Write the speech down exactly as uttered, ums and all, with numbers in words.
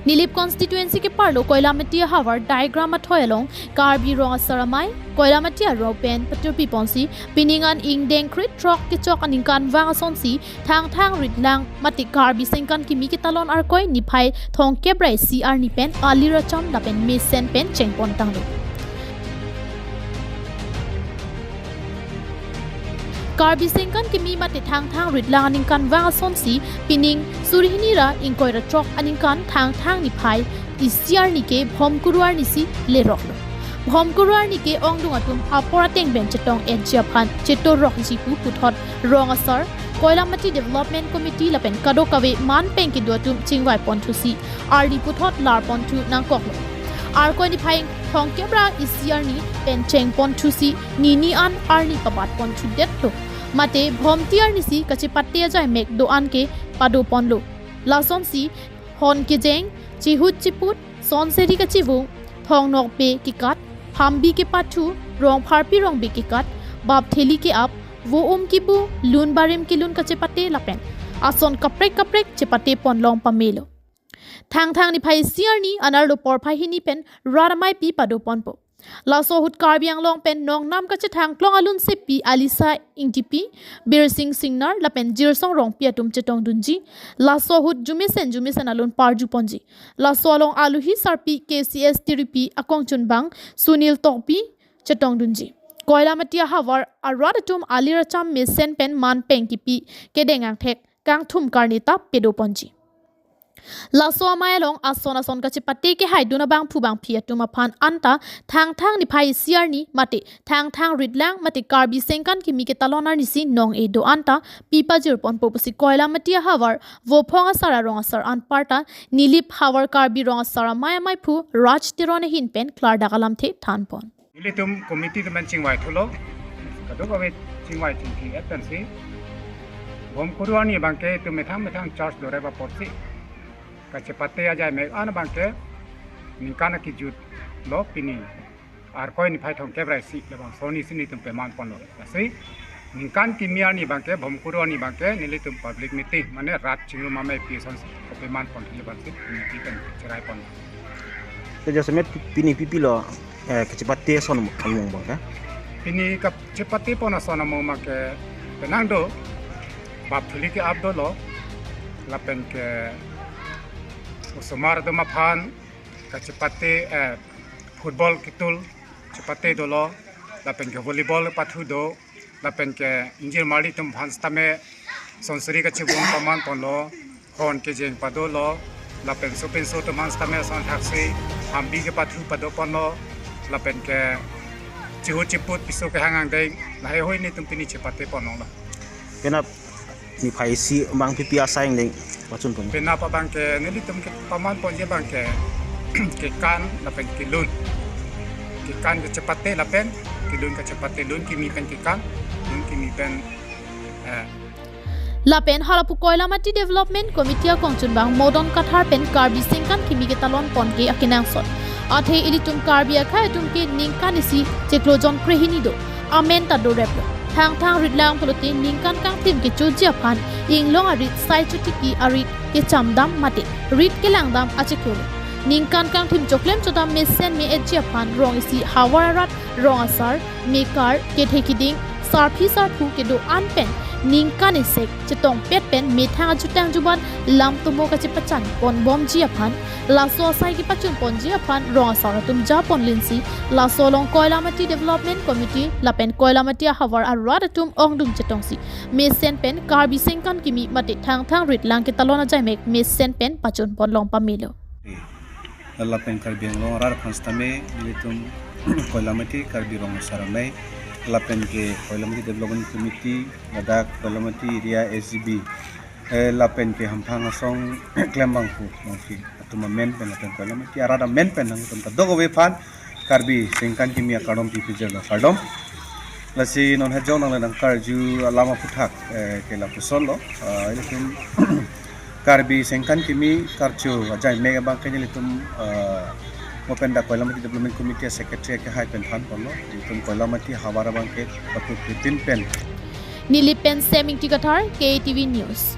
Nilip constituency keparlo Koilamati ahavar diagram athoi along Karbi Rong Asar Amei Koilamati arong pen paturpi ponsi pining an ingdeng kre-throk kechok aningkanvang asonsi Thangthang Ritlang mate Karbi Sengkan Kimi ketalon Arkoi niphai thomkep ra isi arni pen alir acham lapen mesen pen chengpon tanglo. Karbi Sengkan Kimi mate Thangthang Ritlang aningkanvang asonsi pining suri hini ra ingkoi ra throk aningkan Thangthang niphai isi arni ke Bhomkuru arni si leroklo. Bhomkuru arni ke ongdung atum apor ateng pen chetong-etji aphan chetorokji pu puthot Rong Asar, Koilamati Development Committee lapen kadokave man peng kedo atum chingvai ponthusi arni puthot lar ponthu nangkoklo. Arkoi niphai thomkep ra isi arni pen chengponthusi nini an arni pabat ponthudetlo. Mate Bhomti arni si kachepate ajai mek do-an ke pado ponlo. Lasonsi hon kejeng, chihut chiput, sonseri kachivung, thong nokbe kekat, hambi kepathu, rong pharpi rongbe kekat, bap theli ke-ap, vo um kibu, lun barim kelun kachepate lapen ason kaprek kaprek chepate pon long pamelo. Thangthang niphai isi arni anerlo porphai hini pen rat ameipi pado ponpo. Laso ahut Karbi Anglong pen nongnam kachethang klong alun sepi Alisa Ingtipi, Birsing Singnar lapen Jirsong Rongpi atum chetongdunji. Laso ahut jumesen jumesen alun parju ponji. Laso along aluhi sarpi K C S tiripi akongchunbang Sunil Tokbi chetongdunji. Koilamati ahavar arat atum alir acham mesen pen man peng kipi kedeng angthek kangthum karni ta pado ponji. Laso amei along ason ason kachepate kehaidun abangphu bangphi atum aphan anta Thangthang niphai isi arni mate Thangthang Ritlang mate Karbi Sengkan Kimi ketalon arni si nong-e do-an ta pipajir ponpo pusi Koilamati ahavar Vophong Asar arong asar anparta Nilip havar Karbi Rong Asar Amei ameiphu Raj Teron ahin pen klardak alamthe than pon. Ilitum committee atum pen chingvai thulo. Kadokave chingvai chingki et pensi Bhomkuru arni abangke itum methang methang church dorep apotsi kachepate ajai mek an abangke ningkan akejut lo pini Arkoi niphai thomkep ra isi labangso arni si nelitum peman ponlo. Lasi ningkan kimi arni abangke Bhomkuru arni abangke nelitum public meeting mane rat chingrum ameipi asonsi kopeman pon thili abangsi committee pen cherai pon. Te jasemet pini pipilo, eh, kachepate ason amung abangke? Pini kachepate pon ason amung abangke penang do bap theli ke-ap dolo lapen ke osomar atum aphan kachepate, eh, football ketul chepate dolo lapen ke volleyball pathu do lapen ke ingjir marli atum aphan sitame sonseri kachivung paman ponlo, hon kejeng padolo lapen sopinso atum aphan sitame ason thaksi hambi kepathu pado ponlo lapen ke chihut chiput piso kehang angdeng lahai hui nelitum pini chepate pon longlo. Penap niphai isi abang pipi asai angdeng pachun pon? Penap abangke nelitum kepaman ponji abangke kekan lapen kelun. Kekan kachepate lapen kelun kachepate, lun kimi pen kekan, lun kimi pen, eh. Lapen halapu Koilamati Development Committee akongchunbang Modon Kathar pen Karbi Sengkan Kimi ketalon pon ke akenangsot. Athe ilitum Karbi akhei atum ke ningkan isi chiklo jon krehini do. Amen ta doreplo. Thangthang Ritlang pulote ningkan kangthim kechoji aphan inglong arit sai chotipi arit kechamdam mate rit kelangdam achiklo. Ningkan kangthim choklem chodam mesen me-etji aphan rong isi havar arat rong asar, mekar, kethe kiding, sarpi sarpo kedo-an pen ningkan isek chetongpet pen methang ajutang juban lam tomo kachepachan ponbomji aphan laso asai kepachun ponji aphan rong asar atum japon linsi laso along Koilamati Development Committee lapen Koilamati ahavar arat atum ongdung chetongsi mesen pen Karbi Sengkan Kimi mate Thangthang Ritlang ketalon ajai mek mesen pen pachun pon long pamelo. Lapen Karbi Anglong arat aphan sitame nelitum Koilamati Karbi Rong Asar Amei lapen ke Koilamati Development Committee ladak Koilamati area S G B, eh, lapen ke hamphang asong klembangphu mungkin atum amen pen lapen Koilamati arat amen pen nangtum kadokave aphan Karbi Sengkan Kimi akardom pipijirlo, kardom. Lasi non hajong nangli nangkarju alam aphuthak, eh, ke lapusonlo, eh, ilitum Karbi Sengkan Kimi karcho ajai mek abangke nelitum, eh, mo pen dak Koilamati Development Committee Secretary akehai pen than ponlo, ilitum Koilamati havar abangke patut kritin pen. Nilip pen Seming Tikathar, K T V News.